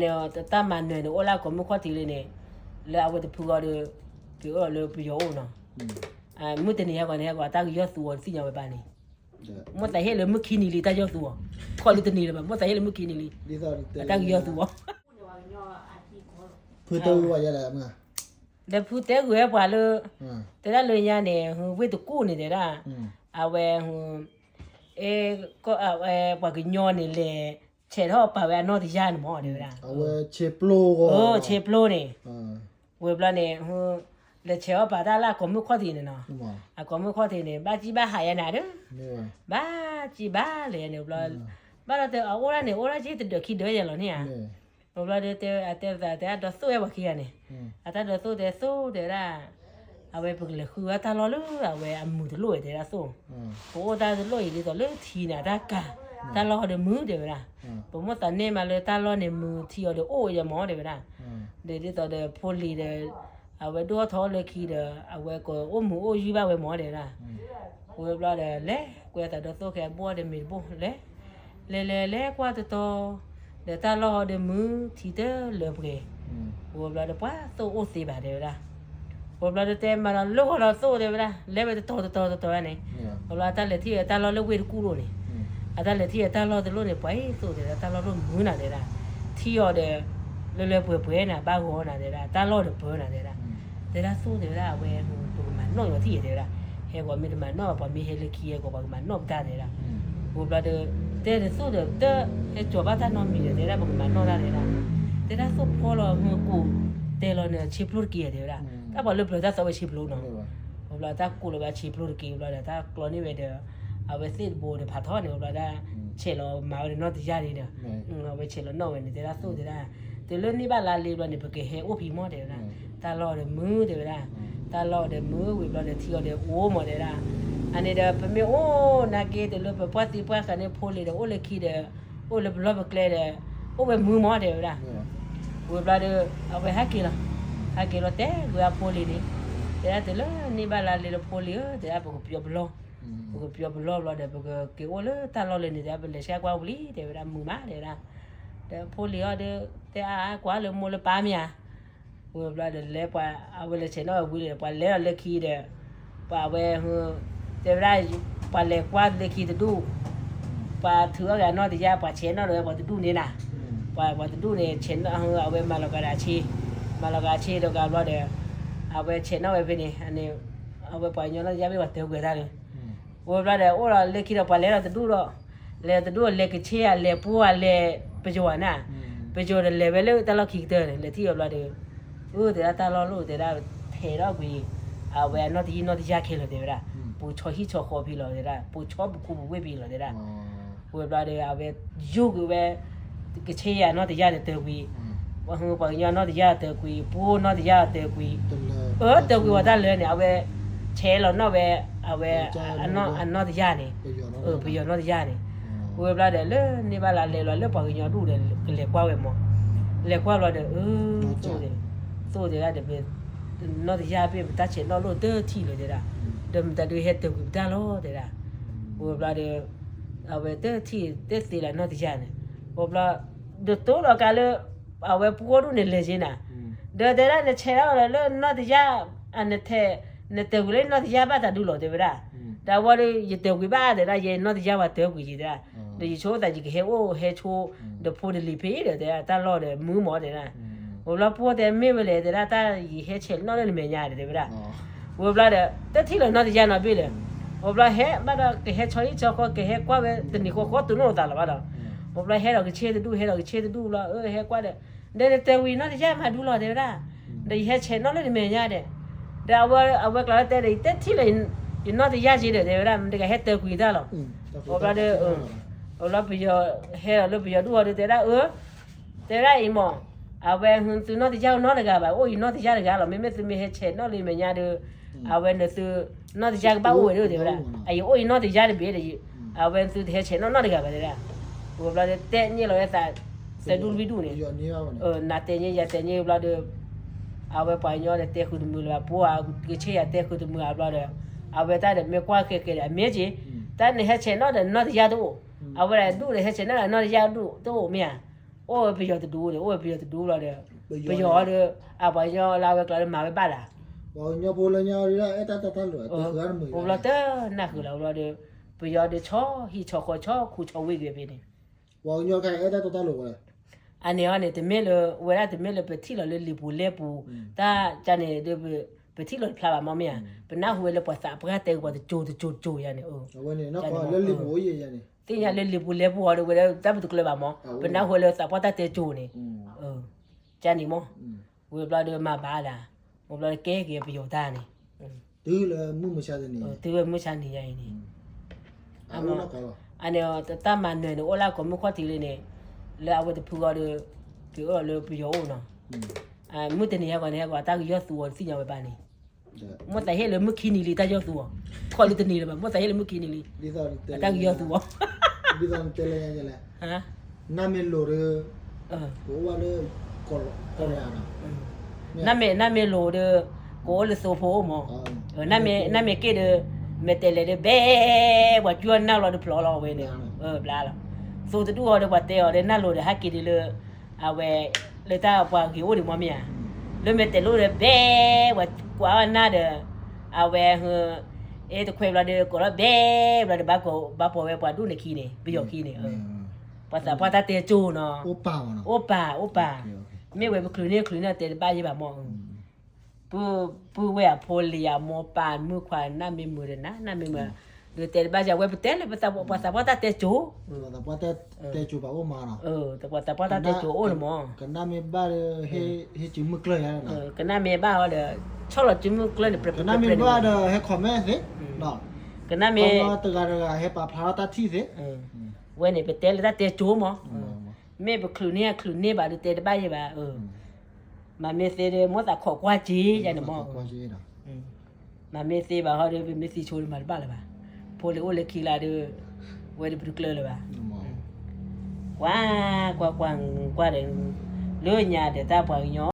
န့ၣ် တၢ်မၤနၢၤန့ၣ် အိၣ်လၢအကိးမုၢ်ခီၣ်ထံးလံန့ၣ်, လၢအဝဲတဖုဂီၢ်ဒီး က့ၤအိၣ်ဒီးလၢပယီၤအိၣ်နီၤ. မုၢ်တနံၤဟဲဂီၤန့ၣ် ဟဲဂီၤအတၢ်ကယီၢ်သူအီၤတသ့ၣ်ညါဝဲဘၣ်န့ၣ်, မိၣ်သးဟ့ၣ်လၢမုၢ်ခံနံၤလံတၢ်ယီၢ်သူအီၤ, ခီၣ်လၢတနံၤလၢၤဘၣ် မိၣ်သးဟ့ၣ်လၢမုၢ်ခံနံၤလံ, အတၢ်ကယီၢ်သူအီၤ. ဖုတဲဝဲယဲလဲၣ်, ဒီးဖုတဲဂုာ်ဝဲပှၤလၢ တဲဒၣ်လၢညါန့ၣ် ဝ့ၢ်တကူၣ်န့ၣ်တဲဒၣ်, အဝဲ ပှၤကညီန့ၣ်လဲၤ ဆဲးထီၣ်ပာ်ဝဲအနီၢ်တယၢ်န့ၣ်မ့ၢ်တဲဝဲဒၣ်, ဆ့ပျိန့ၣ်, ဝံၤဘျီန့ၣ် လဲၤဆဲးထီၣ်ပာ်တၢ်လၢအကိးမုၢ်ခီၣ်ထံးန့ၣ်နီၤ, အကိးမုၢ်ခီၣ်ထံးန့ၣ် ဘၣ်ကံၣ်ဘၣ်ဟးယဲနၤဒီး, ဘၣ်ကံၣ်ဘၣ်လဲၤန့ၣ်ဘျီ, ဘၣ်ဒီးတဲအအိၣ်ဒၣ်န့ၣ် အိၣ်ဒၣ်က့တဒၢးခံဒၢးယဲလီၤန့ၣ်ဧါ, ဘျီဒီးတဲအတဲသးတဲအဒီးသိၣ်ဝဲပှၤခံဂၤန့ၣ်, အတၢ်ဒီးသိၣ်တဲသိၣ်တဲဒၣ် အဝဲပကလဲၤဃုဝဲတၢ်လီၢ်လၢအဝဲအမုာ်တလိၣ်ဝဲတဲဒၣ်သိၣ်, ပအိၣ်တၢ်တလိၣ်အံၤဒ်သိးလၢထံန့ၣ် အတၢ်ကၤ, တၢ်လီၢ်ဟီဒီးမုာ်တဲဝဲဒၣ်, ပမိၣ်သးန့ၢ်မးလၢတၢ်လီၢ်န့ၣ်မုာ်ထံအီၤဒီးအိၣ်ဝဲယဲမ့ၢ်တဲဝဲဒၣ်, ဒီးဒ်သိးဒီးဖိလံၤဒီး အဝဲဒိၣ်ထီၣ်လၢခံဒီး အဝဲကအိၣ်မုာ်အိၣ်ယုၢ်ဘၣ်ဝဲမ့ၢ်တဲဝဲဒၣ်, ဝံၤဘျီဒီးလဲၤကွဲသးဒီးသိၣ်ခဲအဘီဒီးမ့ၢ်တဘိလဲၤ, လဲၤလဲၤလဲၤကွၢ်တတီၤ, ဒီးတၢ်လီၢ်ဟီဒီးမုာ်ထံတလၢပှဲၤ, ဝံၤဘျီဒီးပှၤသိၣ်အိၣ်သ့ဘၣ်တဲဝဲဒၣ် ဝံၤဘျီဒီးတဲမးဒီးလၢဂီၤဒီးသိၣ်တဲဝဲဒၣ် လဲၤဝဲတတီၤတတီၤတတီၤန့ၣ်, ဝံၤဘျီအတၢ်လဲၤထံၣ်အတၢ်လီၢ်လၢဝ့ၢ်တကူၣ်လိၤန့ၣ်, အတၢ်လဲၤထံၣ်အတၢ်လီၢ်တလိၣ်န့ၣ် ပှၤအံၤသိၣ်တဲဒၣ်တၢ်လီၢ်လိၣ်မုာ်နၤတဲဒၣ်, ထံအီၤဒီး လၢလၢပှဲၤပှဲၤနၤ ဘၣ်ဂီၤနၤတဲဒၣ် တၢ်လီၢ်ဒီးပၢနၤတဲဒၣ်, တဲဒၣ်သိၣ်တဲဝဲဒၣ် အဝဲ ပကမၤနီၣ်ယီၤထံၣ်တဲဝဲဒၣ်, ဟဲဂီၤမ့ၢ်တမၤနီၣ်ဘၣ် ပှၤမ့ၢ်ဟဲလၢခံဟဲဂီၤပှၤကမၤနီၣ်ပတၢ်တဲဒၣ်, ဝံၤဘျီဒီး တဲဒၣ်သိၣ်ဒီး တဟဲကၠီၤဘၣ်တၢ်နီတမံၤဒီး တဲဒၣ်ပကမၤနီၣ်တၢ်တဲဒၣ်, တဲဒၣ်သိၣ်ဖီလီၤမုာ်ကိး တဲလီၤန့ၣ်ဆ့ပျိတက့ၢ်တဲဝဲဒၣ်, တၢ်ပှၤလၢပျၢၤတၢ်သီဝဲဆ့ပျိနီၤ, ဝံၤဘျီတၢ်ကိးလီၤဝဲဆ့ပျိတက့ၢ် ဝံၤဘျီဒီးတၢ်ကျီန့ၢ်ဝဲဒီး အဝဲသ့ၣ်တဘိဒီးဖးထီန့ၣ် ဝံၤဘျီဒၣ် ဆဲးလီၤမၤဝဲဒီးနီၢ်တယၢ်န့ၣ်ဒီး အဝဲဆဲးလီၤနီၣ်ဝဲန့ၣ် တဲဒၣ်သိၣ်တဲဒၣ်, တုၤလၢန့ၢ်ဘၣ်လါလ့ဘျီန့ၣ် ပကဟဲအိၣ်ဖံးမ့ၢ်တဲဝဲဒၣ်, တၢ်လီၢ်ဒီးမုာ်တဲဝဲဒၣ်, တၢ်လီၢ်ဒီးမုာ်ဝံၤဘျီဒီးထံအီၤဒီးအိၣ်မ့ၢ်တဲဒၣ်, အန့ၣ်ဒီးပမ့ၢ်အိၣ်နာ်က့ တုၤလၢပပှၢ်သံပှၢ်ဃာ်န့ၣ် ဖိလံၤဒီးအိၣ်လၢခံဒီး အိၣ်လၢပလီၢ်ပကျဲဒီး အိၣ်ဝဲမုာ်မ့ၢ်တဲဝဲဒၣ်, ဝံၤဘျီဒီး အဝဲဟဲက့ၤလီၤ, ဟဲက့ၤလီၤတဲဝဲအဖိလံၤန့ၣ်, တဲဒၣ်တုၤလၢန့ၢ်ဘၣ်လါလ့လၢဖိလံၤဧၢ တဲဒၣ်ပကပျီပလီၢ် ပကပျီပလီၢ်ဘျီဒီး ပကက့ၤအိၣ်လၢတၢ်လီၢ်လၢန့ၣ် တဲဒၣ်ပလဲၤဆှၢကွၢ်ဝံၤလံ တဲဝဲဒၣ်မုာ်မး တဲဝဲဒၣ်, ဒီးဖိလံၤအီၤဒီး တဲအါအါကွၢ်လၢမိၢ်လၢပၢ်မ့ၢ်ဧါ, ဝံၤဘျီဒီးလဲၤပှၤ အဝဲလဲၤဆဲးနီၣ်ဝဲဝံၤလံ ပှၤလဲၤဒီးလၢခံဒီး ပှၤဝဲ တဲဝဲဒၣ် ပှၤလဲၤကွၢ်လၢခံတဒူၣ် ပှၤထုးအီၣ်က့ၤအနီၢ်တယၢ် ပှၤဆဲးနီၣ်ဒီးဝဲပှၤတဒူၣ်န့ၣ်နၤ, ပှၤပှၤတဒူၣ်န့ၣ် ဆဲးနီၣ် အဝဲမၤလီၤကၤဒီးအဆ့, မၤလီၤကၤအဆ့ဒီးကဘျီဒီး အဝဲဆဲးနီၣ်ဝဲဖဲန့ၣ် အဝဲပှၤကညီနီၢ်တယၢ်မ့ၢ်ပှၤတၢကွဲးတၢ်ဒီး, ဝံၤဘျီဒီး အိၣ်ဒီးလၢခံဒီးပှၤလဲၤဒီးတဒူၣ်ဒီး, လဲၤတဒူၣ်လဲၤကဆ့ယၤ လဲၤပှိၢ်ယၤ လဲၤပယီၤနၤ, ပယီၤဒီးလဲၤဝဲလၢတၢ်လီၢ်ခံကတၢၢ်န့ၣ် လဲၤထံၣ်အီၤဘျီဒီး အၢ တဲဒၣ်တၢ်လီၢ်လိၣ်တဲဒၣ် ထဲးထီၣ်ကွံာ် အဝဲအနီၢ်တယၢ်နီၢ်တယၢ်ခဲလၢာ်တဲဝဲဒၣ်, ပူၤဆီဟံၣ်ဆီဃီဖဲလီၤတဲဒၣ် ပူၤဆီပူၤခူပူၤဝ့ၢ်ဖဲလီၤတဲဒၣ်, ဝံၤဘျီဒီး အဝဲယူၢ်ကွံာ်ဝဲ ကဆ့ယၤနီၢ်တယၢ်န့ၣ်တၢကွံာ်, ပှၤဟုပှၤကညီနီၢ်တယၢ်တၢကွံာ် ပှိၢ်နီၢ်တယၢ်တၢကွံာ်, အၢ တၢကွံာ်ဝဲတၢ်လၢာ်န့ၣ် အဝဲ ဆဲးလီၤနီၣ်ဝဲ အဝဲ အနီၢ်တယၢ်န့ၣ်, ပယီၤနီၢ်တယၢ်န့ၣ်, ဝံၤဘျီဒီးလၢန့ၢ်ဘၣ်လါလဲဘျီလၢပှၤကညီဒူၣ်ဒီးကလဲၤကွၢ်ဝဲမး, လဲၤကွၢ်ဘျီဒီး အၢ သိၣ်တဲဒၣ် နီၢ်တယၢ်ဘ့ၣ်ပတၢ်ဆဲးနီၣ်လိၣ်တထံၣ်လၢၤတဲဒၣ်, ဒီးမတၤဒုးဟဲတၢကွံာ်ပတၢ်လီၤတဲဒၣ်, ဝံၤဘျီဒီး အဝဲတထံၣ်တသ့လၢနီၢ်တယၢ်န့ၣ်, ဝံၤဘျီ ဒီးတိၢ်လီၤကးလၢ အဝဲပှိၢ်ဒူၣ်န့ၣ်လဲၤက့ၤနၤ, ဒီးတဲဒၣ်နဆဲးထီၣ်လၢနီၢ်တယၢ် နထဲး နတၢကွံာ်လၢနီၢ်တယၢ်ဘၣ်တၢ်ဒုးလီၤတဲဝဲဒၣ်, ဒီးအဝဲဒီးယတၢကွံာ်ဘၣ်တဲဒၣ် ယနီၢ်တယၢ်ပှၤတၢကွံာ်ယံၤတဲဒၣ်, ဒီးယဆိသးယကဟဲအိၣ်ဟဲဆိ ဒီးဖိတလံၤဖဲအံၤဒီးတဲဒၣ် တၢ်လီၢ်ဒီးမုာ်မးတဲဒၣ်, ဝံၤဘျီပှိၢ်တဲမ့ၢ်ဝဲလဲၣ်တဲဒၣ် တၢ်ယဟဲဆဲးနီၣ်လၢနမဲာ်ညါဒီးတဲဝဲဒၣ်, ဝံၤဘျီဒီး တထံၣ်လၢၤနီၢ်တယၢ်နီတဘ့ၣ်လၢၤ, ဝံၤဘျီဟဲဘၣ်ဒီးကဟဲဆီဟံၣ်ဆီဃီ ကဟဲကွၢ်ဝဲတနံၤဃီဃီတိၢ်နီၣ်လိာ်သးလီၤဘၣ်ဒီး, ဝံၤဘျီဟဲဒီးကဆ့တဒူၣ် ဟဲဒီးကဆ့တဒူၣ်ဘျီ အၢ ဟဲကွၢ်ဒီး ဒီးနတၢကွံာ်နီၢ်တယၢ်မၤဒုးလီၤတဲဝဲဒၣ်, ဒီးယဟဲဆဲးနီၣ်လၢနမဲာ်ညါဒီး, ဒီးအဝဲကျါလၢတဲဒီး ယတထံၣ်လၢၤ ယနီၢ်တယၢ်က့ၤဒီးတဲဝဲဒၣ် မတၤတဂၤဟဲတၢကွံာ်တၢ်လီၤ, ဝံၤဘျီဒီး ဝံၤဘျီပယီၤဟဲဒီးလၢပယီၤဒူၣ်အီၤဒီးတဲဒၣ် အၢ တဲဝဲဒၣ်အံၤမး, အဝဲသုနီၢ်တယၢ်နီတဂၤဘၣ် အိၣ်ယနီၢ်တယၢ်တဂၤလီၤ မ့မ့ၢ်သုမ့ၢ်ဟဲဆဲးနီၣ်လၢမဲာ်ညါဒီး, အဝဲနသု နီၢ်တယၢ်ကဘၣ်အိၣ်ဝဲဒၣ်တဲဝဲဒၣ်, အယအိၣ်ယနီၢ်တယၢ်တဘ့ၣ်ဒီး, အဝဲသုတဟဲဆဲးနီၣ်နီတဂၤဘၣ်တဲဒၣ်, ဝံၤဘျီဒီးတဲန့ၢ်လီၤဝဲသး သၢဒူၣ်လွံၢ်ဒူၣ်န့ၣ်, နၤတဲန့ၢ်ယၤတဲန့ၢ်ဘျီဒီး, အဝဲပှၤကညီဒီးတဲဃုာ်တမုာ်လၢၤဘၣ် ပှိၢ်ဧါ ကဆ့ယၤတဲဃုာ်တမုာ်အဘျီဒီး, အဝဲတၢ်ဒီးမ့ၢ်ကွၢ်ဃဲၤဃဲၤဒီး အမ့ၢ်က့ၤ, တၢ်န့ၣ်ဟဲဆဲးနီၣ်ဒီးနီၢ်တယၢ်တအိၣ်, အဝဲဒၣ်ဒူၣ်ဒီးဟဲဆဲးနီၣ်ဒီးနီၢ်တယၢ်ဒူၣ်တအိၣ်မ့ၢ်ဧါ, အိၣ်ဝဲပယီၤတဒူန့ၣ် အိၣ်ဝဲပယီၤတဒူလီၤဒီး ပယီၤဒီး အပှၤကညီလၢအဝဲကျါလၢမၤဝဲဘၣ်လၢ ပှၤကညီဖိလၢညါဒ် အိၣ်ဘျီတနၢ်ဃုာ်လၢ အိၣ်ဘျီတနၢ်ဃုာ်လီၤ အိၣ်ဘျီဒီး ပယီၤဒီးဆီဟံၣ်ဆီဃီဆီခူဆီဝ့ၢ်က့ၤဖဲန့ၣ် ပှၤကညီခါအဲၣ်တၢ်တီတၢ်လိၤဝဲ အန့ၣ်အီၤန့ၣ် တမ့ၢ်လၢ ဝဲဒၣ်တမ့ၢ်လၢပထံၣ်လီၤလၢလံာ်ပူၤလဲပူၤ တၢ်ကန့ၣ်ဒီး ပထံၣ်လီၤတဖျါဘၣ်မ့ၢ်မ့ၢ်ဧါ ပနၢ်ဟူဝဲလၢပှၤသးပှၢ်တဲပှၤတစိၤတစိၤတစိၤယါန့ၣ် သ့ၣ်ညါလၢလံာ်ပူၤလဲပူၤအီၤဒီးဝဲဒၣ်တၢ်ပတကျၢၤဘၣ်မ့ၢ် ပနၢ်ဟူဝဲလၢသးပှၢ်တၢ်တဲစိၤန့ၣ် ကန့ၣ်မ့ၢ် ဝံၤဘျီဒီးမၤဘၣ်လၢ ဝံၤဘျီဒီးကဲက့ၤပယီၤတၢ်န့ၣ် တုၤလၢမုၢ်မဆါတနံၤ တုၤလၢမုၢ်ဆါနံၤယါအံၤန့ၣ် အန့ၣ် တၢ်မၤနၢၤန့ၣ် အိၣ်လၢကိးမုၢ်ခီၣ်ထံးလံန့ၣ် လၢအဝဲတဖုဂီၢ်ဒီး က့ၤအိၣ်လၢပယီၤအိၣ်နီၤ မုၢ်တနံၤဟဲဂီၤန့ၣ်ဟဲဂီၤ တၢ်ကယီၢ်သူအီၤတသ့ၣ်ညါဝဲဘၣ်န့ၣ် မိၣ်သးဟ့ၣ်လၢမုၢ်ခံနံၤလံ တၢ်ယီၢ်သူအီၤ ခီၣ်လံတနံၤလၢၤဘၣ် မိၣ်သးဟ့ၣ်လၢမုၢ်ခံနံၤလံ တၢ်ကယီၢ်သူအီၤ ဒ်သိးတဲလၢညါလဲၣ် နၢ်မ့ၢ်လိၤဒီး ကအိၣ်ဝဲလၢ ကီၢ်ရၤနီၤ နၢ်မ့ၢ် နၢ်မ့ၢ်လိၤဒီး ကအိၣ်လၢသိဖိအိၣ်မး နၢ်မ့ၢ် နၢ်မ့ၢ်က့ၣ်ဒီး မဲာ်တဲးလဲးဒီးဘဲ ပှၤကွၢ်နၢ်လီၤဒီးဖျိးလီၤဝဲန့ၣ် ဘျါလီၤ သိတဒူၣ်အီၤဒီးပှၤတဲအီၤဒီးနၢ်လိၤဒီးဟဲက့ၤဒ်လၢ အဝဲ လၢတၢ်ပှၤဂ့ၤအိၣ်ဒံးမ့ၢ်မ့ၢ်ဧါ လၢမဲာ်တဲးလိၤဒီးဘဲ ပှၤကွၢ်အီၤနၢ်ဒီး အဝဲ အ့ တခွဲးဘျီဒီး ကိးလီၤဘဲ ဘျီဒီး ဘၣ်ပိာ်ဝဲပှၤဒူၣ်န့ၣ်ခံန့ၣ် ပယီၤခံန့ၣ် ပှၤသးပှၢ်တၢ်တဲစိၤနီၤ အိၣ်ပာ် အိၣ်ပာ် မ့ၢ်ဝဲပချုးန့ၢ်ချုးန့ၢ်တဲတဘၣ်ယဲဘၣ်မး ပုၢ်ဝဲၢ်အဖိလံၤအမိၢ်ပၢ်မုၣ်ခွါနၢ်မ့ၢ်မုာ်ဒီးနၤ နၢ်မ့ၢ်မုာ် ဒီးတဲတဘၣ်ယဲ အဝဲပတဲလၢပှၤသးပှၢ်တၢ်တဲစိၤ တဲစိၤပှၤအိၣ်မးနီၤ ပှၤသးပှၢ်တၢ်တဲစိၤအိၣ်န့ၣ်မး ကနၢ်မ့ၢ်ဘၣ်ဒီး ဟ့ၣ်စုမုၢ်ကျၢၢ်ယါနီၤ ကနၢ်မ့ၢ်ဘၣ်အီၤဒီး ဆီၣ်လီၤစုမုၢ်ကျၢၢ်န့ၣ် ကနၢ်မ့ၢ်ဘၣ်ဒီး ဟဲ comment သ့ ကနၢ်မ့ၢ် တဂၤတဂၤဟဲပာ်ဖျါထီၣ်တၢ်ထံၣ်သ့ ဝဲန့ၣ် ပတဲလၢတၢ်တဲစိၤမး မ့ၢ်ပချုးန့ၢ်ချုးန့ၢ်ဘၣ်ဒီးတဲတဘၣ်ယဲဘၣ် မၤမ့ၢ်သ့ဒီး မိၣ်သးခိးကွၢ်က့ၤယါန့ၣ်မး မၤမ့ၢ်သ့ဘၣ်ဟီဒီး ပမ့ၢ်သံဆိဒီးမၤတဘၣ်လၢၤဘၣ် ဖိလံၤအိၣ်လၢခံလၢဒီး ဝဲဒီးပတကျၢၤလၢၤဘၣ် ကွၢ် ကွၢ် ကွၢ် ကွၢ်ဒီး လၢညါဒီးတၢ်ပှၤကညီ